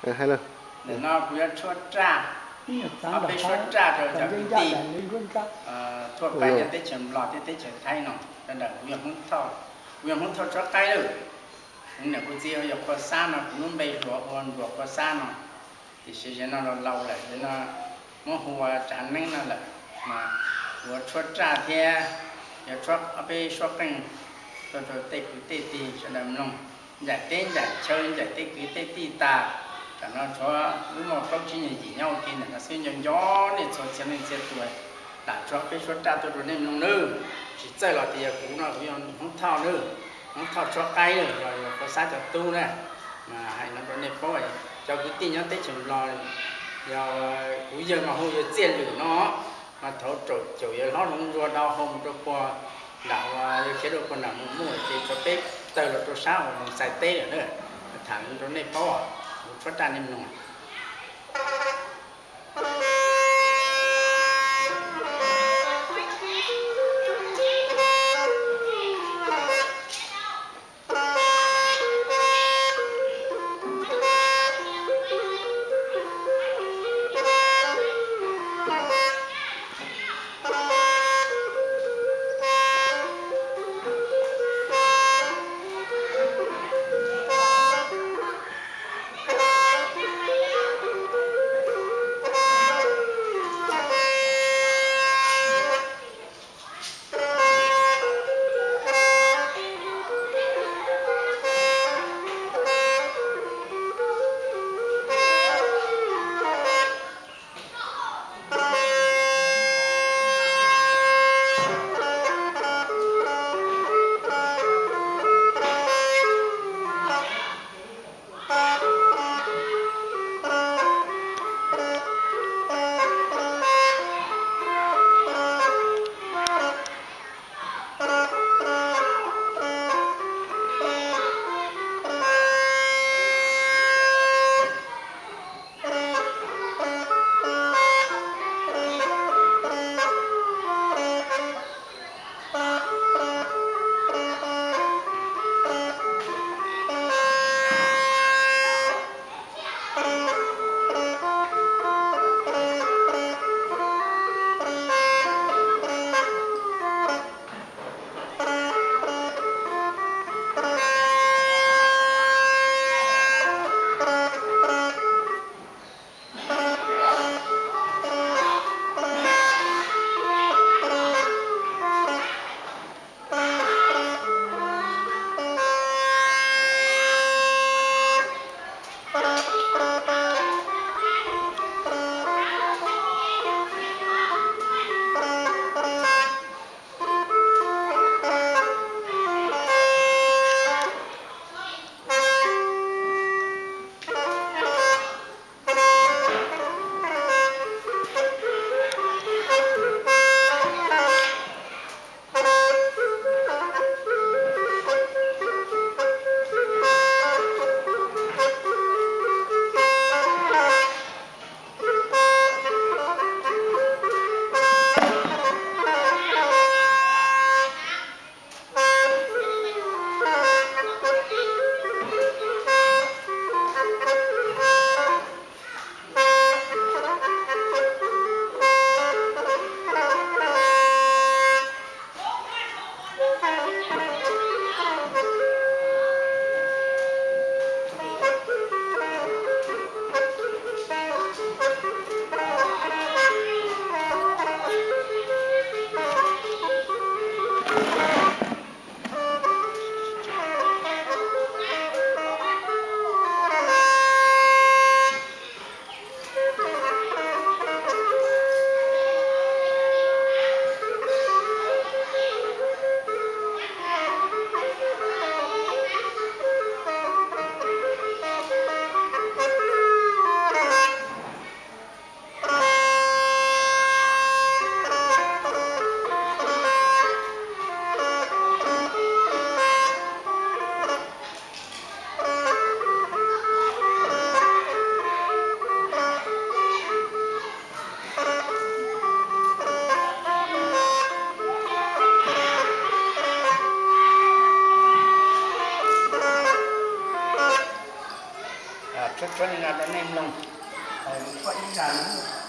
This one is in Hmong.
Ntawm no kuv yuav tshuab raj, ob peb suab raj rau cov kwv tij thoob plaws nyob teb chaws Nplog thiab teb chaws Thaib no, sawv daws kuv, kuv yog Hmoob Thoj Tshuab Qaib lawm. Kuv niam kuv txiv yog Qhua Xab no, kuv lub npe hluas ua Nruas Qhua Xab no, tiam sis zaum no los laus lawm, zaum no muab hu ua Tsav Neeb no lawm. Mas kuv yuav tshuab raj thiab yuav tshuab ob peb suab qeej tuaj rau tej kwv tej tij sawv daws mloog, ncaim teb ncaim chaw ncaim tej kwv tej tij tas. Tam no tshuav wb muaj plaub tsib nyuag yim nyob ua ke ntawm no xwb, nco nco nej txhua txhia leej txhia tus, lam tshuab ob peb suab raj tuaj rau nej mloog nawb. Tsis txawj los tias yog kuv no kuv yog Hmoob Thoj nawb, Hmoob Thoj Tshuab Qaib los yog Qhua Xab cov tub na. Mas hais no rau nej paub, cov kwv tij nyob teb chaws Nplog, yog kuv yawg mas hu yawg Txiaj Lwm no, mas thaum raum caum yawg hlob hloov ntsua dhau hau mus rau puag nram, yawg khiav rau puag nram Mus Muaj ces tshuav peb tawg los rau sab uas Moos Xais teb lawm na. Tham rau nej paub, kuv tshuab raj nej mloog. Zaj rau nej mloog, kuj ib zaj no.